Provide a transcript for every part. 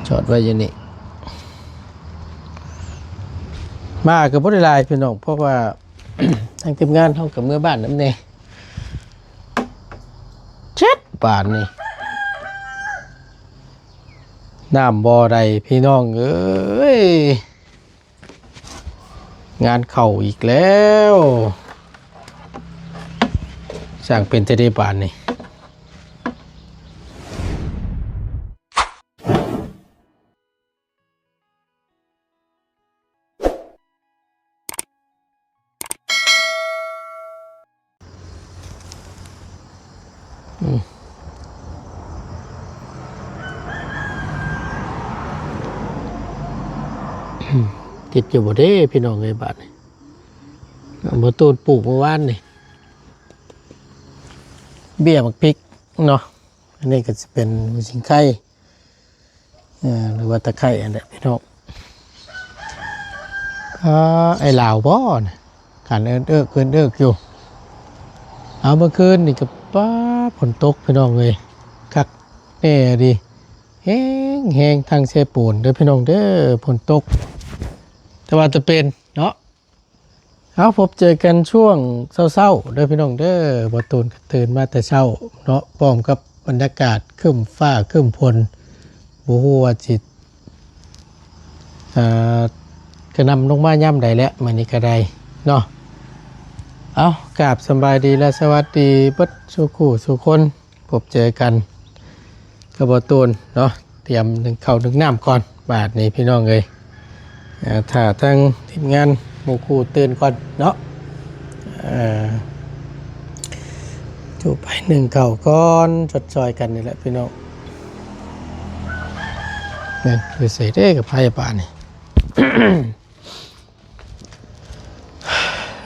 ຈອດໄວ້ຢູ່ນີ້ ມາກໍບໍ່ໄດ້ຫຼາຍພີ່ນ້ອງ ເພາະວ່າ ທາງທີມງານເຮົາກໍເມືອບ້ານນຳແດ່ ເຈັດບາດນີ້ ນ້ຳບໍ່ໄດ້ພີ່ນ້ອງເອີຍ. ງານເຂົ້າອີກແລ້ວ ຊ່າງເປັນແຕ່ໃດບາດນີ້. ອືມ ຕິດຢູ່ບໍ່ເດ້ພີ່ນ້ອງເອີຍ ບາດນີ້ ບໍ່ຕູນປູກເມື່ອວານນີ້ ເບ້ຍໝາກພິກເນາະ ອັນນີ້ກໍຊິເປັນຫົວຊິງໄຄ ເອີ ຫຼືວ່າຕະໄຄຫັ້ນແຫຼະພີ່ນ້ອງ. ອ່າ ໄອ້ລາວບໍ່ນະ ການເອີ້ນເອິກເອີ້ນເອິກຢູ່. ເອົາ ເມື່ອຄືນນີ້ກໍ ປ້າ ຝົນຕົກພີ່ນ້ອງເອີຍ ຄັກແນ່ດີ ແຮງໆ ທາງເຊໂປນເດີພີ່ນ້ອງເດີ ຝົນຕົກ ແຕ່ວ່າຈະເປັນເນາະ. ເອົາ ພົບເຈີກັນຊ່ວງເຊົ້າໆ ເດີພີ່ນ້ອງເດີ ບ່າວຕູນກໍຕື່ນມາແຕ່ເຊົ້າເນາະ ພ້ອມກັບບັນຍາກາດຄຶ້ມຟ້າຄຶ້ມຝົນ ບໍ່ຮູ້ວ່າຊິ ເອີ ກະໜ່ຳລົງມາຍາມໃດແຫຼະ ມື້ນີ້ກໍໄດ້ເນາະ. ເອົາ ກາບສະບາຍດີ ແລະ ສະຫວັດດີເບິດສູ່ຄູ່ສູ່ຄົນ. ພົບເຈີກັນກັບບ່າວຕູນເນາະ ຕຽມໜຶ້ງເຂົ້າໜຶ້ງນ້ຳກ່ອນ ບາດນີ້ພີ່ນ້ອງເອີຍ ຖ້າທາງທີມງານໝູ່ຄູ່ຕື່ນກ່ອນເນາະ ເອີ ຈຸໄປໜຶ້ງເຂົ້າກ່ອນ ຊົດຊ່ອຍກັນນີ້ແຫຼະພີ່ນ້ອງ. ແມ່ນ ຢູ່ໃສເດ້ກັບໄຟບາດນີ້.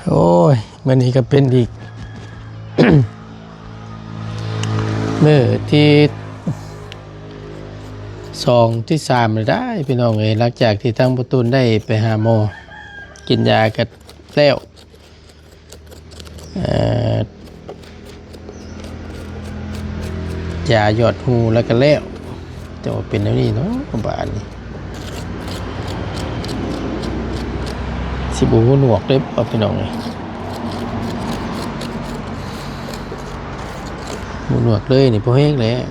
ໂອ້ຍ ມື້ນີ້ກໍເປັນອີກ ມື້ທີສອງທີສາມແລ້ວໄດ໋ພີ່ນ້ອງເອີຍ ຫຼັງຈາກທີ່ທາງພໍ່ຕູນໄດ້ໄປຫາໝໍ ກິນຢາກໍແລ້ວ ເອີ ຢາຢອດຫູແລ້ວກໍແລ້ວ ແຕ່ວ່າເປັນແນວນີ້ເນາະ ບາດນີ້ ຊິບໍ່ຫູໜວກເດ້ບໍ່ພີ່ນ້ອງເອີຍ ຫູໜວກເລີຍນີ້ ພໍແຮງແລ້ວ.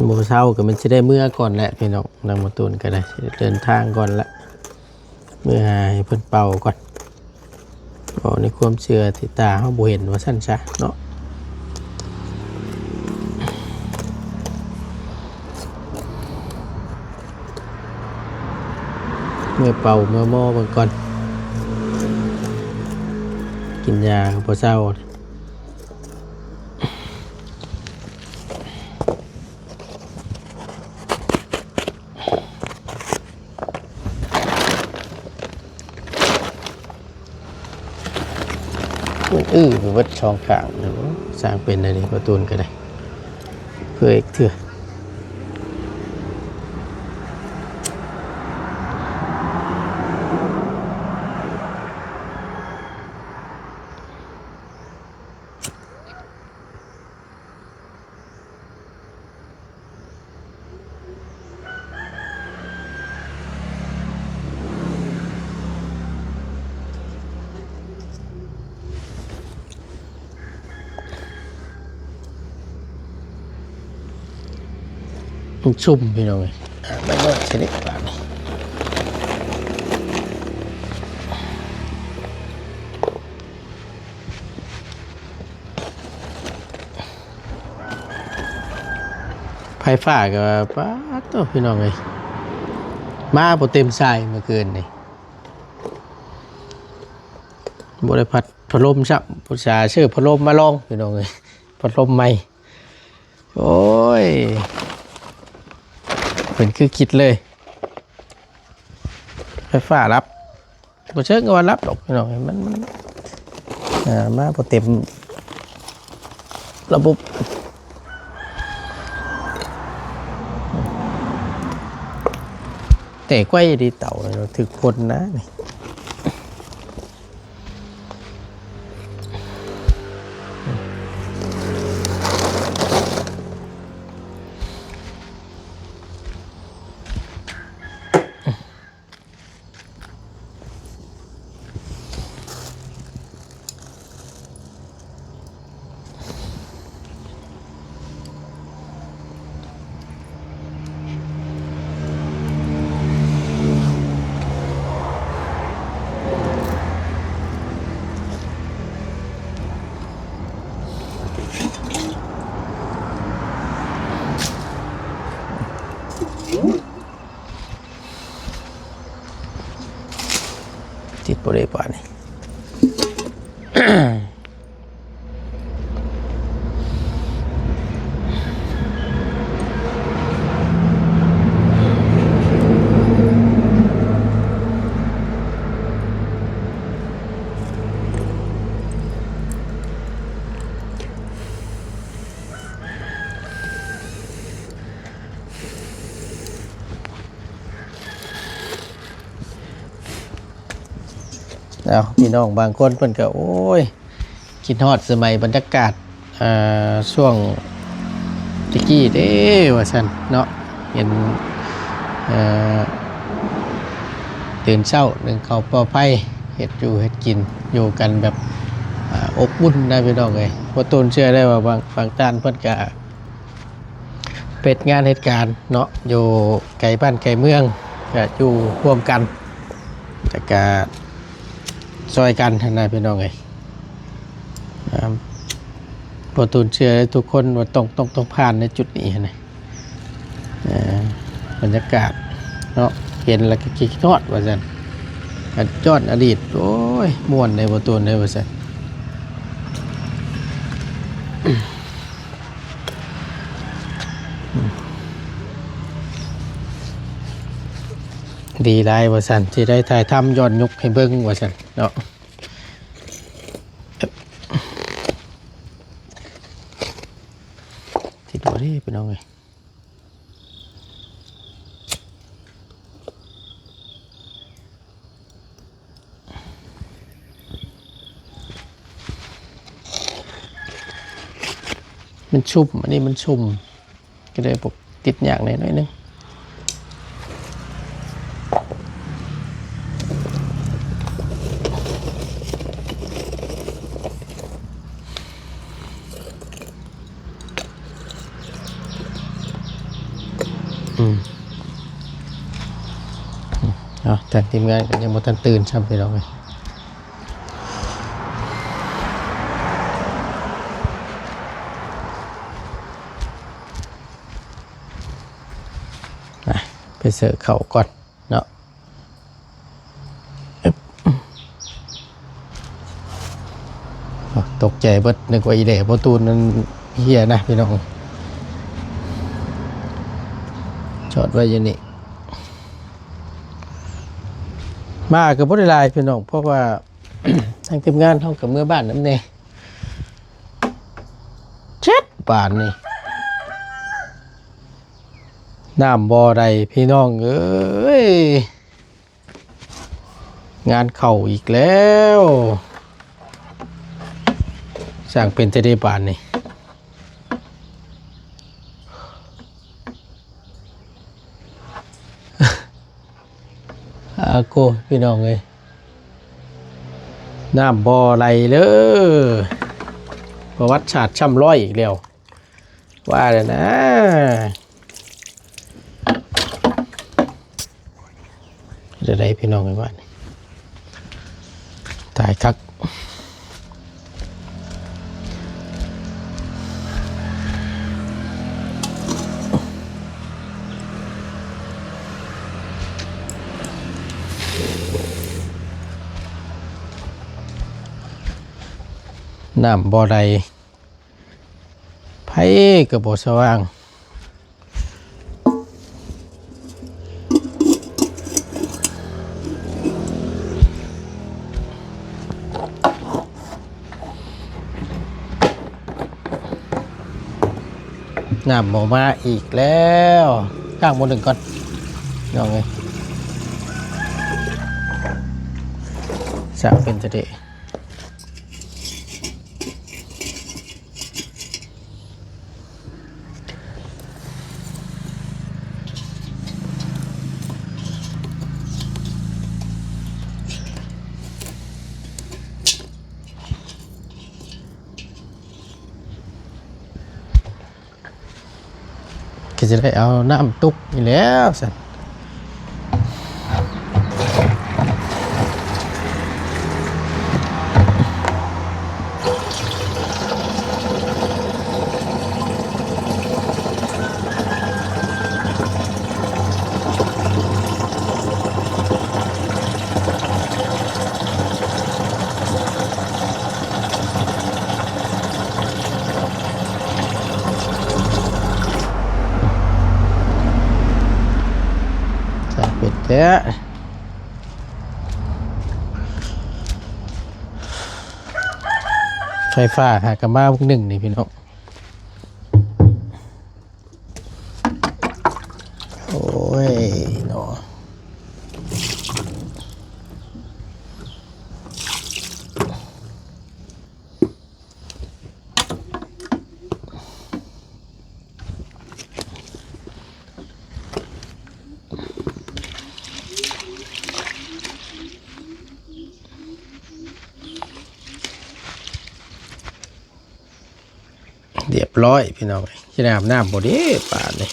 ບໍ່ເຊົາກໍແມ່ນຊິໄດ້ເມືອກ່ອນແຫຼະພີ່ນ້ອງ ນາງໝໍຕູນກໍໄດ້ຊິເດີນທາງກ່ອນລະ ເມືອຫາໃຫ້ເພິ່ນເປົ່າກ່ອນ ເວົ້າໃນຄວາມເຊື່ອທີ່ຕາເຮົາບໍ່ເຫັນວ່າຊັ້ນຊະເນາະ. ເມືອເປົ່າເມືອໝໍເບິ່ງກ່ອນ ກິນຢາກໍບໍ່ເຊົາ. ມັນອື້ໄປເບິດສອງຂ້າງ ຊ່າງເປັນອັນນີ້ ປະຕູນກໍໄດ້ ເພື່ອອີກເທື່ອ. ມັນຊຸ່ມພີ່ນ້ອງເອີຍ ອ່າ ໄປເບິ່ງຊະເດະບາດນີ້. ໄຟຟ້າກໍ ປາດໂທ້ ພີ່ນ້ອງເອີຍ ມາບໍ່ເຕັມສາຍເມື່ອຄືນນີ້ ບໍ່ໄດ້ພັດພັດລົມຊ້ຳ ອຸດສ່າຊື້ພັດລົມມາລອງ ພີ່ນ້ອງເອີຍ ພັດລົມໃໝ່. ໂອ້ຍ ເປັນຄືຄິດເລີຍ ໄຟຟ້າດັບ. ບໍ່ເຊີງວ່າລັບດອກພີ່ນ້ອງ ມັນ ມັນ ອ່າ ມາບໍ່ເຕັມລະບົບ ແຕ່ໄກວດີເຕົາ ຖືກພົນນະນີ້. ເອົາ ພີ່ນ້ອງບາງຄົນເພິ່ນກໍ ໂອ້ຍ ຄິດຮອດສະໄໝບັນຍາກາດ ເອີ ຊ່ວງແຕ່ກີ້ເດ້ວ່າຊັ້ນເນາະ ເຫັນ ເອີ ຕື່ນເຊົ້າໜຶ້ງເຂົ້າເປົ່າໄຟ ເຮັດຢູ່ເຮັດກິນ ຢູ່ກັນແບບ ເອີ ອົບອຸ່ນນະພີ່ນ້ອງເອີຍ. ບໍ່ຕູນເຊື່ອໄດ້ວ່າບາງ ບາງທ່ານເພິ່ນກະເຮັດງານເຮັດການເນາະ ຢູ່ໄກບ້ານໄກເມືອງ ກະຢູ່ຮ່ວມກັນ ແລ້ວກະຊ່ອຍກັນຫັ້ນນະພີ່ນ້ອງເອີຍ. ອ່າ ບໍ່ຕູນເຊື່ອທຸກຄົນວ່າຕ້ອງ ຕ້ອງ ຕ້ອງຜ່ານໃນຈຸດນີ້ຫັ້ນນະ. ເອີ ບັນຍາກາດເນາະ ເຫັນແລ້ວກໍຄິດຮອດວ່າຊັ້ນ ກະຍ້ອນອະດີດ ໂອ້ຍ ມ່ວນເດ້ບໍ່ຕູນເດ້ວ່າຊັ້ນ. ດີຫຼາຍວ່າຊັ້ນ ຊິໄດ້ຖ່າຍທຳຍ້ອນຍຸກໃຫ້ເບິ່ງວ່າຊັ້ນເນາະ. ຕິດບໍ່ເດ້ພີ່ນ້ອງເອີຍ. ມັນຊຸ່ມ ອັນນີ້ມັນຊຸ່ມ ກໍເລີຍບໍ່ຕິດຍາກແດ່ໜ້ອຍໜຶ່ງ. ອືມ ເອົາ ທາງທີມງານກໍຍັງບໍ່ທັນຕື່ນຊ້ຳ ພີ່ນ້ອງເອີຍ. ໄປເສີເຂົ້າກ່ອນເນາະ. ຕົກໃຈເບິດ ນຶກວ່າອີແຫຼບໍ່ຕູນນັ້ນເຫ່ຍນະພີ່ນ້ອງ ຈອດໄວ້ຢູ່ນີ້. ມາກໍບໍ່ໄດ້ຫຼາຍພີ່ນ້ອງ ເພາະວ່າທາງທີມງານເຮົາກໍເມືອບ້ານນຳແດ່. ເຈັດບາດນີ້ ນ້ຳບໍ່ໄດ້ພີ່ນ້ອງເອີຍ. ງານເຂົ້າອີກແລ້ວ ຊ່າງເປັນແຕ່ໃດບາດນີ້. ອາໂກ ພີ່ນ້ອງເອີຍ ນ້ຳບໍ່ໄຫຼເລີຍ ປະຫວັດສາດຊ້ຳລອຍອີກແລ້ວ. ວ່າແລ້ວນະ ຈະໄດ້ພີ່ນ້ອງເອີຍ ວ່ານີ້ ຕາຍຄັກ. ນ້ຳບໍ່ໄດ້ ໄຟກໍບໍ່ສະຫວ່າງ ນ້ຳບໍ່ມາອີກແລ້ວ. ຂ້າງໝໍ້ໜຶ້ງກ່ອນ ນ້ອງເອີຍ ຊ່າງເປັນຕາເດ. ກໍຈະໄດ້ເອົານ້ຳຕຸກນີ້ແຫຼ້ວຊັ້ນ. ເ ແອະ ໄຟຟ້າຫາກະມາວຶກໜຶ່ງນີ້ພີ່ນ້ອງ. ໂອ້ຍເນາະ. ຮຽບຮ້ອຍພີ່ນ້ອງເອີຍ. ຊິໄດ້ອາບນ້ຳບໍ່ເດ້ບາດນີ້?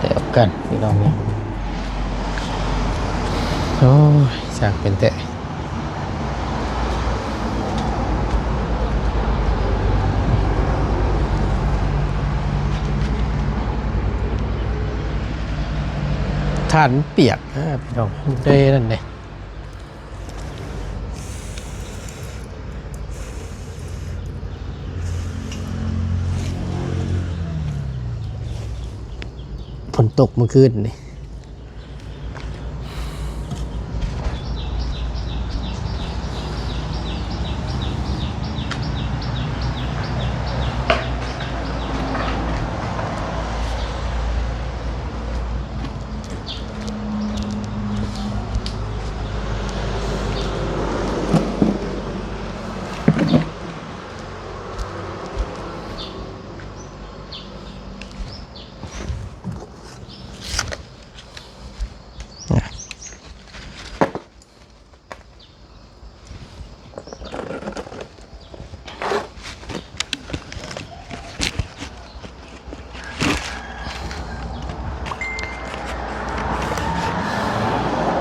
ແລ້ວກັນພີ່ນ້ອງເອີຍ. ໂອ້ຍ ຊ່າງເປັນແທ້. ຖ່ານປຽກ ເອີ ພີ່ນ້ອງ ໄດ້ນັ້ນເດ້. ຝົນຕົກມື້ຄືນນີ້.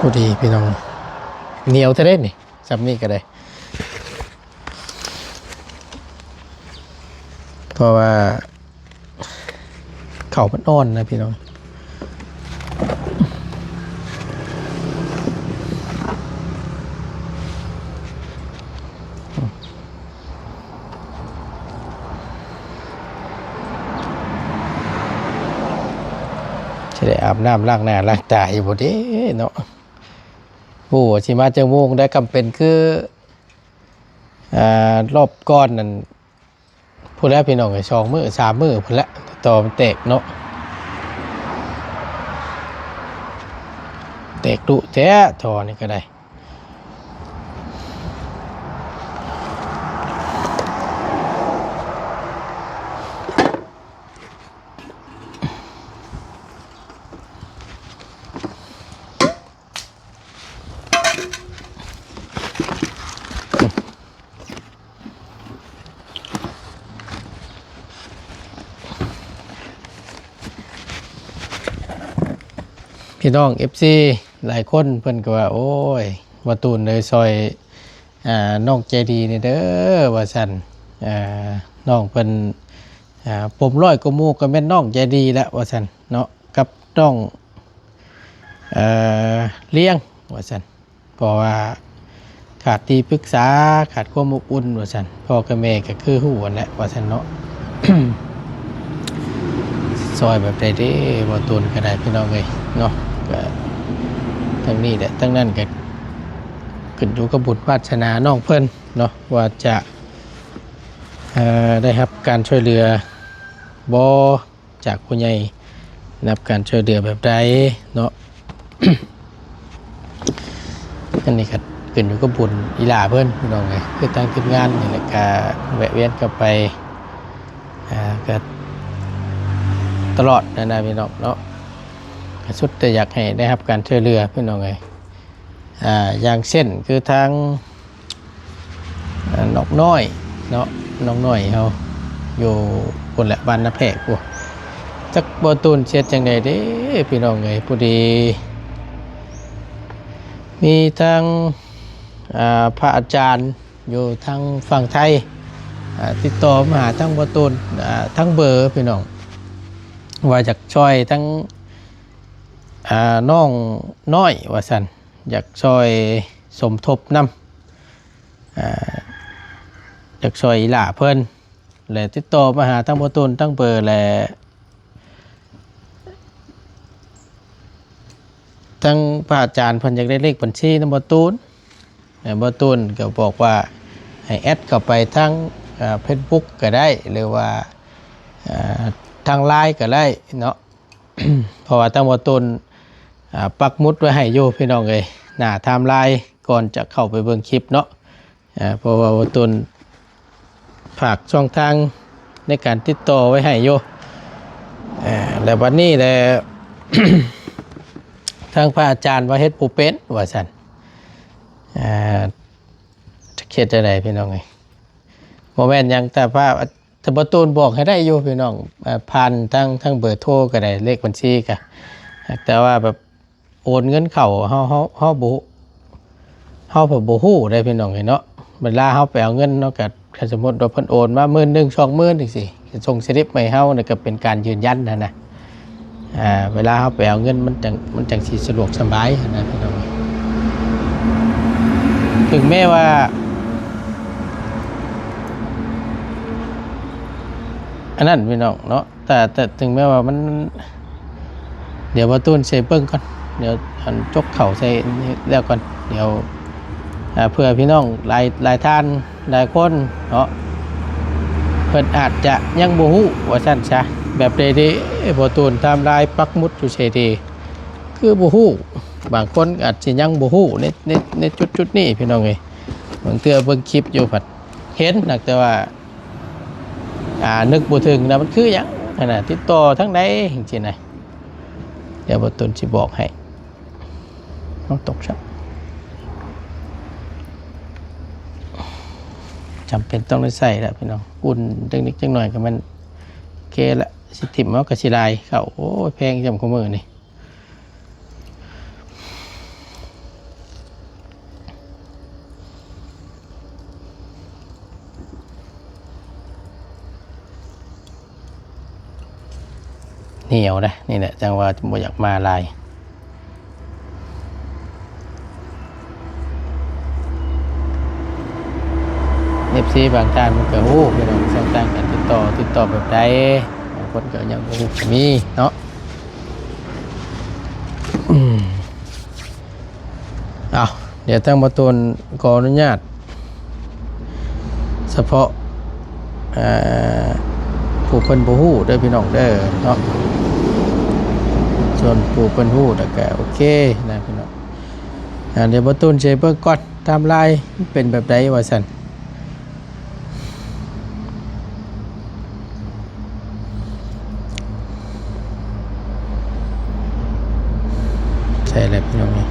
ພໍດີພີ່ນ້ອງ ໜຽວແທ້ເດ້ນີ້ ຊ່ຳນີ້ກໍໄດ້ ເພາະວ່າ ເຂົ້າມັນອ່ອນນະພີ່ນ້ອງ. ຊິໄດ້ອາບນ້ຳລ້າງໜ້າລ້າງຕາຢູ່ບໍ່ເດ້ເນາະ? ໂອ້ ຊິມາຈັກໂມງໄດ້ ຄຳເປັນຄື ອ່າ ລອບກ່ອນນັ້ນ ພຸ້ນແຫຼະພີ່ນ້ອງເອີຍ ສອງມື້ສາມມື້ພຸ້ນແຫຼະ ທໍ່ມັນແຕກເນາະ ແຕກດຸແທ້ທໍ່ນີ້ກໍໄດ້. ພີ່ນ້ອງເອັຟຊີຫຼາຍຄົນເພິ່ນກໍວ່າ ໂອ້ຍ ບ່າວຕູນເອີຍ ຊ່ອຍ ອ່າ ນ້ອງໃຈດີແດ່ເດີ ວ່າຊັ້ນ. ອ່າ ນ້ອງເພິ່ນ ອ່າ ປົມຮ້ອຍກວ່າໝູ່ ກໍແມ່ນນ້ອງໃຈດີແຫຼະ ວ່າຊັ້ນເນາະ ກັບນ້ອງ ເອີ ລ້ຽງ ວ່າຊັ້ນ. ເພາະວ່າຂາດທີ່ປຶກສາ ຂາດຄວາມອົບອຸ່ນວ່າຊັ້ນ ພໍ່ກັບແມ່ກໍຄືຮູ້ຫັ້ນແຫຼະວ່າຊັ້ນເນາະ. ຊ່ອຍແບບໃດເດ້ ບໍ່ຕົນກໍໄດ້ພີ່ນ້ອງເອີຍເນາະ. ກໍທັງນີ້ແຫຼະ ທັງນັ້ນກໍຂຶ້ນຢູ່ກັບບຸນວາດສະໜານ້ອງເພິ່ນເນາະ ວ່າຈະ ເອີ ໄດ້ຮັບການຊ່ວຍເຫຼືອບໍ່ ຈາກຜູ້ໃຫຍ່ ໄດ້ຮັບການຊ່ວຍເຫຼືອແບບໃດເນາະ. ອັນນີ້ກໍຂຶ້ນຢູ່ກັບບຸນອີ່ຫຼ້າເພິ່ນພີ່ນ້ອງເອີຍ ຄືທາງທີມງານນີ້ແຫຼະ ກໍແວະວຽນກັນໄປ ອ່າ ກໍຕະຫຼອດຫັ້ນນະພີ່ນ້ອງເນາະ. ກໍສຸດແຕ່ຢາກໃຫ້ໄດ້ຮັບການຊ່ວຍເຫຼືອພີ່ນ້ອງເອີຍ ອ່າ ຢ່າງເຊັ່ນ ຄືທາງ ອ່າ ນ້ອງນ້ອຍເນາະ ນ້ອງນ້ອຍເຮົາຢູ່ພຸ້ນແຫຼະ ບ້ານນາແພກພຸ້ນ. ຈັກບໍ່ຕູນເຮັດຈັ່ງໃດເດ້ພີ່ນ້ອງເອີຍ. ພໍດີມີທາງ ອ່າ ພະອາຈານຢູ່ທາງຝັ່ງໄທ ອ່າ ຕິດຕໍ່ມາຫາທາງບໍ່ຕູນ ອ່າ ທາງເບີພີ່ນ້ອງ ວ່າຢາກຊ່ອຍທາງ ອ່າ ນ້ອງນ້ອຍວ່າຊັ້ນ ຢາກຊ່ອຍສົມທົບນຳ ອ່າ ຢາກຊ່ອຍອີ່ຫຼ້າເພິ່ນ ແລະ ຕິດຕໍ່ມາຫາທາງບໍ່ຕູນ ທາງເບີ ແລະ ທາງພະອາຈານເພິ່ນຢາກໄດ້ເລກບັນຊີນຳບໍ່ຕູນ ແລະ ບໍ່ຕູນກໍບອກວ່າໃຫ້ແອັດເຂົ້າໄປທາງ ອ່າ ເຟສບຸກກໍໄດ້ ຫຼືວ່າ ອ່າ ທາງລາຍກໍໄດ້ເນາະ. ເພາະວ່າທາງບໍ່ຕູນ ອ່າ ປັກໝຸດໄວ້ໃຫ້ຢູ່ພີ່ນ້ອງເອີຍ ໜ້າໄທມລາຍ ກ່ອນຈະເຂົ້າໄປເບິ່ງຄລິບເນາະ. ອ່າ ເພາະວ່າບໍ່ຕູນຝາກຊ່ອງທາງໃນການຕິດຕໍ່ໄວ້ໃຫ້ຢູ່ ອ່າ ແລ້ວບັດນີ້ແຫຼະ ທາງພະອາຈານວ່າເຮັດບໍ່ເປັນວ່າຊັ້ນ ອ່າ ຈະເຮັດຈັ່ງໃດພີ່ນ້ອງເອີຍ. ບໍ່ແມ່ນຫຍັງ ແຕ່ພະ ແຕ່ບໍ່ຕູນບອກໃຫ້ໄດ້ຢູ່ພີ່ນ້ອງ ເອີ່ ຜ່ານທາງ ທາງເບີໂທກໍໄດ້ ເລກບັນຊີກໍ ແຕ່ວ່າແບບໂອນເງິນເຂົ້າ ເຮົາ ເຮົາ ເຮົາບໍ່ ເຮົາບໍ່ຮູ້ເດ້ພີ່ນ້ອງເອີຍເນາະ. ເວລາເຮົາໄປເອົາເງິນເນາະ ກໍ ຄັນສົມມຸດວ່າເພິ່ນໂອນມາໝື່ນໜຶ່ງ ສອງໝື່ນ ຈັ່ງຊີ້ ສົ່ງສະລິບມາໃຫ້ເຮົາ ແລ້ວກໍເປັນການຢືນຢັນຫັ້ນນະ. ອ່າ ເວລາເຮົາໄປເອົາເງິນ ມັນຈັ່ງ ມັນຈັ່ງຊິສະດວກສະບາຍຫັ້ນນະພີ່ນ້ອງ. ເຖິງແມ້ວ່າ ອັນນັ້ນພີ່ນ້ອງເນາະ ແຕ່ ແຕ່ເຖິງແມ້ວ່າມັນ ດຽວບ່າວຕູນຊິເບິ່ງກ່ອນ ດຽວອັນຈົກເຂົ້າໃສ່ແລ້ວກ່ອນ ດຽວ ອ່າ ເພື່ອພີ່ນ້ອງຫຼາຍ ຫຼາຍທ່ານ ຫຼາຍຄົນເນາະ ເພິ່ນອາດຈະຍັງບໍ່ຮູ້ວ່າຊັ້ນຊະ ແບບໃດເດ້ ບ່າວຕູນໄທມລາຍປັກໝຸດຢູ່ໃສເດ້ ຄືບໍ່ຮູ້. ບາງຄົນອາດຊິຍັງບໍ່ຮູ້ໃນ ໃນ ໃນຈຸດໆນີ້ພີ່ນ້ອງເອີຍ. ບາງເທື່ອເບິ່ງຄລິບຢູ່ພັດເຫັນ ແຕ່ວ່າ ອ່າ ນຶກບໍ່ເຖິງນະ ມັນຄືຫຍັງຫັ້ນນະ ຕິດຕໍ່ທາງໃດຈັ່ງຊີ້ນະ. ດຽວບ່າວຕູນຊິບອກໃຫ້. ເອົາ ຕົກຊະ ຈຳເປັນຕ້ອງໄດ້ໃສ່ລະພີ່ນ້ອງ ອຸ່ນຈັກນິດຈັກໜ້ອຍກໍແມ່ນເກລະ ຊິຖິ້ມເອົາກໍຊິລາຍເຂົ້າ. ໂອ້ຍ ແພງສ່ຳຄູ່ມື້ນີ້. ໜຽວເດ້ ນີ້ແຫຼະ ຈັ່ງວ່າບໍ່ຢາກມາຫຼາຍ. ເອັຟຊີບາງທ່ານເພິ່ນກໍຮູ້ພີ່ນ້ອງ ຊ່ອງທາງການຕິດຕໍ່ ຕິດຕໍ່ແບບໃດ ບາງຄົນກໍຍັງບໍ່ຮູ້ກໍມີເນາະ. ອືມ ເອົາ ດຽວທາງບ່າວຕູນຂໍອະນຸຍາດສະເພາະ ເອີ່ ຜູ້ເພິ່ນບໍ່ຮູ້ເດີພີ່ນ້ອງເດີເນາະ. ສ່ວນຜູ້ເພິ່ນຮູ້ແລ້ວກໍໂອເຄນະພີ່ນ້ອງ. ອ່າ ດຽວບ່າວຕູນຊິເບິ່ງກ່ອນ ໄທມລາຍເປັນແບບໃດວ່າຊັ້ນ. ໃຊ່ແລ້ວພີ່ນ້ອງເອີຍ.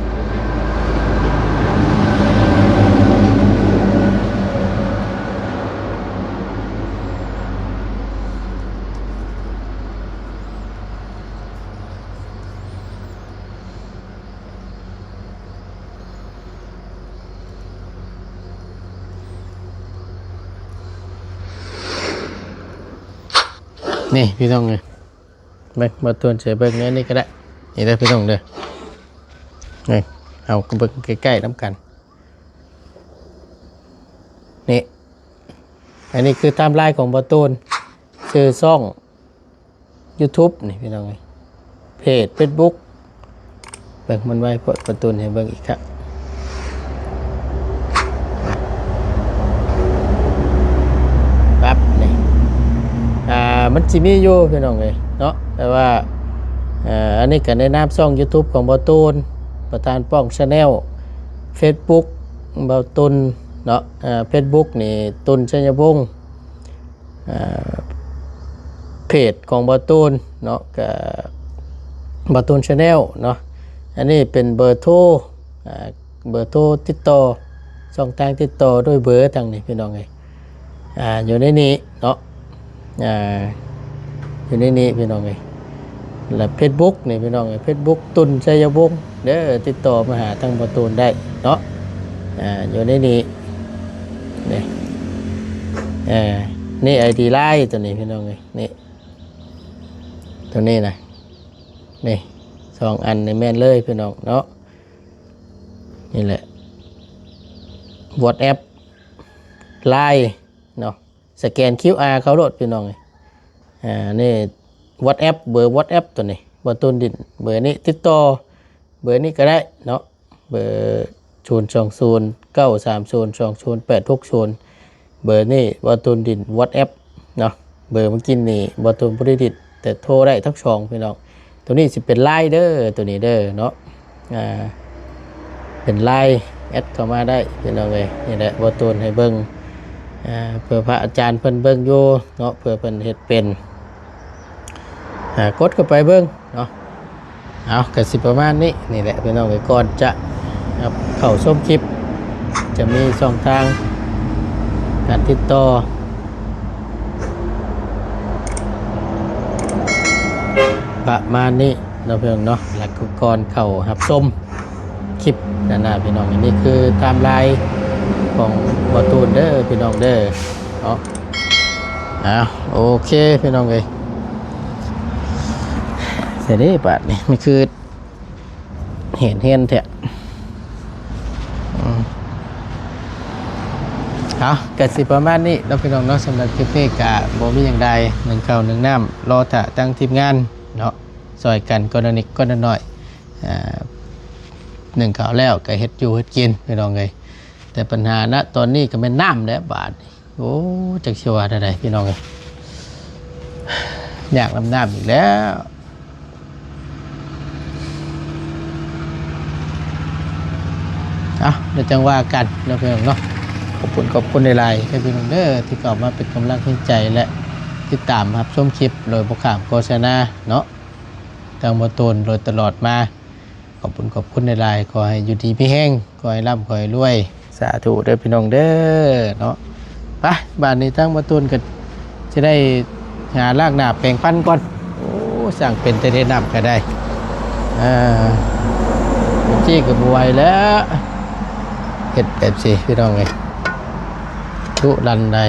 ນີ້ພີ່ນ້ອງເອີຍ ເບິ່ງ ບ່າວຕູນຊິເບິ່ງໃນນີ້ກໍໄດ້. ນີ້ເດີພີ່ນ້ອງເດີ ນີ້ ເຮົາກໍເບິ່ງໃກ້ໆນຳກັນ. ນີ້ ອັນນີ້ຄືໄທມລາຍຂອງບ່າວຕູນ ຊື່ຊ່ອງ ຢູທູບນີ້ພີ່ນ້ອງເອີຍ ເພຈເຟສບຸກ ເບິ່ງມັນໄວໂພດ ບ່າວຕູນໃຫ້ເບິ່ງອີກຄັກ ປັບນີ້ ອ່າ ມັນຊິມີຢູ່ພີ່ນ້ອງເອີຍເນາະ. ແຕ່ວ່າ ເອີ່ ອັນນີ້ກໍໃນນາມຊ່ອງຢູທູບຂອງບ່າວຕູນ ປະທານປ້ອງແຊນແນວ, ເຟສບຸກບ່າວຕຸນເນາະ ເອີ່ ເຟສບຸກນີ້ ຕຸນ ໄຊຍະວົງ ອ່າ ເພຈຂອງບ່າວຕູນເນາະ ກະບ່າວຕູນແຊນແນວເນາະ. ອັນນີ້ເປັນເບີໂທ ອ່າ ເບີໂທຕິດຕໍ່ ຊ່ອງທາງຕິດຕໍ່ໂດຍເບີທາງນີ້ພີ່ນ້ອງເອີຍ. ອ່າ ຢູ່ໃນນີ້ເນາະ ອ່າ ຢູ່ໃນນີ້ພີ່ນ້ອງເອີຍ ແລະ ເຟສບຸກນີ້ພີ່ນ້ອງເອີຍ ເຟສບຸກ ຕຸນ ໄຊຍະວົງ ເດີ ຕິດຕໍ່ມາຫາທາງບໍ່ຕູນໄດ້ເນາະ ອ່າ ຢູ່ໃນນີ້ ນີ້ ເອີ ນີ້ ໄອດີ ລາຍ ໂຕນີ້ພີ່ນ້ອງເອີຍ ນີ້ ໂຕນີ້ນະ ນີ້ ສອງອັນນີ້ແມ່ນເລີຍພີ່ນ້ອງເນາະ ນີ້ແຫຼະ ວັອດແອັບ ລາຍ ເນາະ ສະແກນຄິວອາເຂົ້າໂລດພີ່ນ້ອງເອີຍ ອ່າ ນີ້ ວັອດແອັບ ເບີວັອດແອັບໂຕນີ້ ບໍ່ຕູນດິນ ເບີນີ້ຕິດຕໍ່ ເບີນີ້ກໍໄດ້ເນາະ ເບີ ສູນສອງສູນ ເກົ້າສາມສູນ ສອງສູນແປດຫົກສູນ ເບີນີ້ບໍ່ຕູນດິນ ວັອດແອັບເນາະ ເບີເມື່ອກີ້ນີ້ບໍ່ຕູນບໍ່ໄດ້ດິນ ແຕ່ໂທໄດ້ທັງສອງພີ່ນ້ອງ ໂຕນີ້ຊິເປັນລາຍເດີ ໂຕນີ້ເດີເນາະ ອ່າ ເປັນລາຍ ແອັດເຂົ້າມາໄດ້ພີ່ນ້ອງເອີຍ ນີ້ແຫຼະ ບໍ່ຕູນໃຫ້ເບິ່ງ ອ່າ ເພື່ອພະອາຈານເພິ່ນເບິ່ງຢູ່ເນາະ ເພື່ອເພິ່ນເຮັດເປັນ ອ່າ ກົດເຂົ້າໄປເບິ່ງເນາະ ເອົາ ກໍຊິປະມານນີ້ ນີ້ແຫຼະພີ່ນ້ອງເອີຍ ກ່ອນຈະເຂົ້າຊົມຄລິບ ຈະມີຊ່ອງທາງການຕິດຕໍ່ ປະມານນີ້ເນາະພີ່ນ້ອງເນາະ ແລ້ວກໍກ່ອນເຂົ້າຮັບຊົມຄລິບນັ້ນນະພີ່ນ້ອງ ອັນນີ້ຄືໄທມລາຍຂອງບໍ່ຕູນເດີພີ່ນ້ອງເດີເນາະ ອ້າວ ໂອເຄພີ່ນ້ອງເອີຍ ເສຍເດ້ບາດນີ້ ມັນຄື ເຫັນເຫັນແທ້ ອືມ ເອົາ ກະຊິປະມານນີ້ເນາະພີ່ນ້ອງເນາະ ສຳລັບຄລິບນີ້ກະບໍ່ມີຫຍັງໃດ ໜຶ້ງເຂົ້າໜຶ້ງນ້ຳ ລໍຖ້າທາງທີມງານເນາະ ຊ່ອຍກັນຄົນລະນິດຄົນລະໜ້ອຍ ອ່າ ໜຶ້ງເຂົ້າແລ້ວກະເຮັດຢູ່ເຮັດກິນພີ່ນ້ອງເອີຍ ແຕ່ບັນຫານະຕອນນີ້ກະແມ່ນນ້ຳແຫຼະບາດນີ້. ໂອ້ ຈັກຊິວ່າແນວໃດພີ່ນ້ອງເອີຍ ຍາກນຳນ້ຳອີກແລ້ວ ເອົາ ດຽວຈັ່ງວ່າກັນເນາະພີ່ນ້ອງເນາະ ຂອບຄຸນ ຂອບຄຸນຫຼາຍໆເດີພີ່ນ້ອງເດີ ທີ່ເຂົ້າມາເປັນກຳລັງແຮງໃຈ ແລະ ຕິດຕາມຮັບຊົມຄລິບໂດຍບໍ່ຂ້າມໂຄສະນາເນາະ ທາງບໍ່ຕູນໂດຍຕະຫຼອດມາ ຂອບຄຸນ ຂອບຄຸນຫຼາຍໆ ຂໍໃຫ້ຢູ່ດີມີແຮງ ຂໍໃຫ້ລ່ຳ ຂໍໃຫ້ລວຍ ສາທຸເດີພີ່ນ້ອງເດີເນາະ ໄປ ບາດນີ້ທາງບໍ່ຕູນກໍຊິໄດ້ຫາລ້າງໜ້າແປງຟັນກ່ອນ ໂອ້ ຊ່າງເປັນແຕ່ເດ້ ນ້ຳກໍໄດ້ ເອີ ເອັຟຊີກໍບໍ່ໄຫວແລ້ວ ເຮັດແບບຊີ້ພີ່ນ້ອງເອີຍ ດຸດັນໃດ